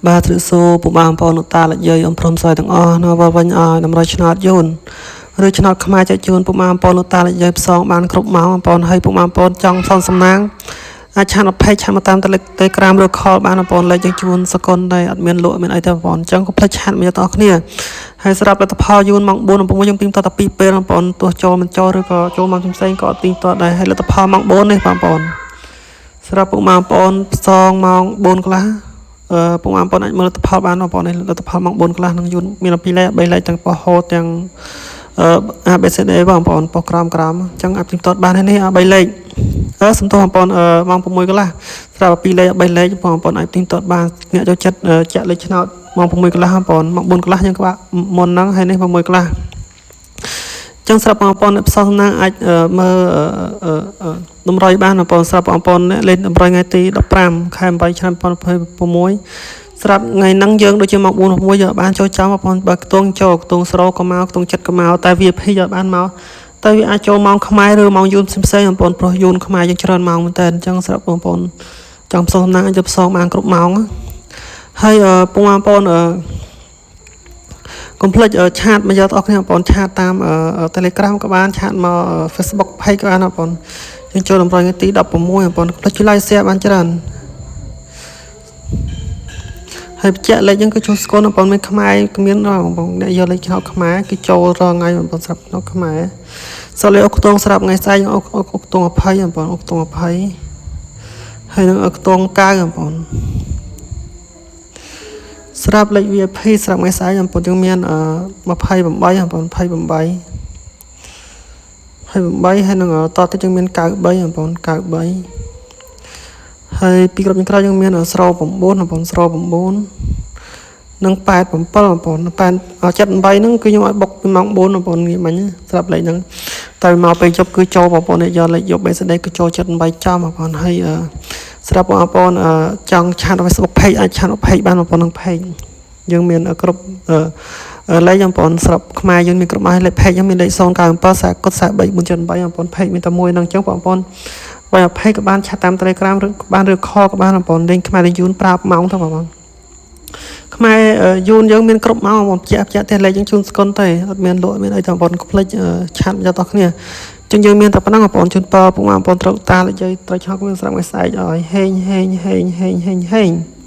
បាទទ្រឹសួរពុកម៉ែបងប្អូនលោកតាលោកយាយអ៊ំព្រំសយទាំងអស់នៅវល់វិញឲ្យតម្រុយឆ្នោតយូនឬឆ្នោតខ្មែរចែកជូនពុកម៉ែបងប្អូនលោកតាលោកយាយផ្សងបានគ្រប់ម៉ោងបងប្អូនហើយពុកម៉ែបងប្អូនចង់ផ្សងសំណាងអាចឆានអភ័យឆានមកតាម Telegram ឬ call បានបងប្អូនលេខយើងជូនសកុនដែរអត់មានលក់អត់មានអីទេបងប្អូនអញ្ចឹងកុំភ្លេចឆានមកយកទាំងអស់គ្នាហើយសម្រាប់លទ្ធផលយូនម៉ោង4បងប្អូនយើងទីមតតែ2ពេលបងប្អូនទោះចូលមិនចូលឬក៏ចូលម៉ោងផ្សេងៗក៏អត់ទីមតដែរហើយលទ្ធផលម៉ោង4នេះបងប្អូនសម្រាប់ពុកម៉ែបងប្អូនផ្សងម៉ោង4កន្លះអឺពុកម៉ែបងប្អូនអាចមើលលទ្ធផលបានបងប្អូននេះលទ្ធផលម៉ោង4កន្លះនឹងយូនមាន2លេខ3លេខទាំងប៉ុស្តិ៍ហូទាំងអឺ A B C D បងប្អូនប៉ុស្តិ៍ក្រោមក្រោមអញ្ចឹងអាចទីមតបានហើយនេះ3លេខអឺសំទោសបងប្អូនអឺម៉ោង6កន្លះស្រាប់2លេខ3លេខបងប្អូនអាចទីមតបានអ្នកចូលចិត្តចាក់លេខឆ្នោតម៉ោង6កន្លះបងប្អូនម៉ោង4កន្លះយើងក្បាក់មុនហ្នឹងហើយនេះ6កន្លះចឹងស្រាប់បងប្អូនអ្នកផ្សងណាអាចមើលតម្រុយបានបងប្អូនស្រាប់បងប្អូនអ្នកលេងតម្រុយថ្ងៃទី15ខែ8ឆ្នាំ2026ស្រាប់ថ្ងៃហ្នឹងយើងដូចជាម៉ោង4 6យើងបានចូលចាំបងប្អូនបើខ្ទង់ចូលខ្ទង់ស្រោក៏មកខ្ទង់ចិត្តក៏មកតែ VIP យើងបានមកតែវាអាចចូលម៉ោងខ្មែរឬម៉ោងយួនផ្សេងៗបងប្អូនប្រុសយួនខ្មែរយើងច្រើនម៉ោងមែនតើអញ្ចឹងស្រាប់បងប្អូនចង់ផ្សងសំណាងអាចទៅផ្សងបានគ្រប់ម៉ោងហើយពងបងប្អូនអឺកុំភ្លេច chat មកយកបងប្អូនបងប្អូន chat តាម Telegram ក៏បាន chat មក Facebook Page ក៏បានបងប្អូនយើងចូលតម្រុយថ្ងៃទី16បងប្អូនកុំភ្លេចជួយ like share បានច្រើនហើយបញ្ជាក់លេខហ្នឹងគឺចូលស្គាល់បងប្អូនមានខ្មែរគ្មានបងប្អូនអ្នកយកលេខឆ្នោតខ្មែរគឺចូលរងថ្ងៃបងប្អូនស្រាប់ឆ្នោតខ្មែរសលេអុកខ្ទងស្រាប់ថ្ងៃស្អែកអុកអុកខ្ទង20បងប្អូនអុកខ្ទង20ហើយនឹងអុកខ្ទង9បងប្អូនស្រាប់លេខ VIP ស្រាប់ថ្ងៃស្អែកបងប្អូនយើងមាន28បងប្អូន28 28ហើយនឹងតទៅយើងមាន93បងប្អូន93ហើយពីក្រុមក្រោយយើងមានស្រោ9បងប្អូនស្រោ9និង87បងប្អូន8 78ហ្នឹងគឺខ្ញុំឲ្យបុកពីម៉ោង4បងប្អូនងាយមិញស្រាប់លេខហ្នឹងតែមកពេលជប់គឺចូលបងប្អូនយកលេខយក BCD គឺចូល78ចំបងប្អូនហើយស្រាប់បងប្អូនចង់ chat Facebook page អាច chat page បានបងប្អូននឹង page យើងមានគ្រប់លេខបងប្អូនស្រាប់ខ្មែរយើងមានគ្រប់ហើយលេខ page យើងមានលេខ097 40កុដ43 478បងប្អូន page មានតែមួយហ្នឹងអញ្ចឹងបងប្អូនបើ page ក៏បាន chat តាម Telegram ឬក៏បានឬ call ក៏បានបងប្អូនលេងខ្មែរលេងយូនប្រាប់ម៉ោងទៅបងប្អូនខ្មែរយូនយើងមានគ្រប់ម៉ោងបងជាក់ជាក់ទេលេខយើងជូនស្គុនទេអត់មានលក់អត់មានអីទេបងប្អូនកុំភ្លេច chat យកតោះគ្នាចឹងយើងមានតែប៉ុណ្ណឹងបងប្អូនជូនពរពុកម៉ែបងប្អូនត្រូវតានិយាយត្រូវឆោកមានស្រាប់ថ្ងៃស្អែកឲ្យហេងហេងហេងហេងហេងហេង។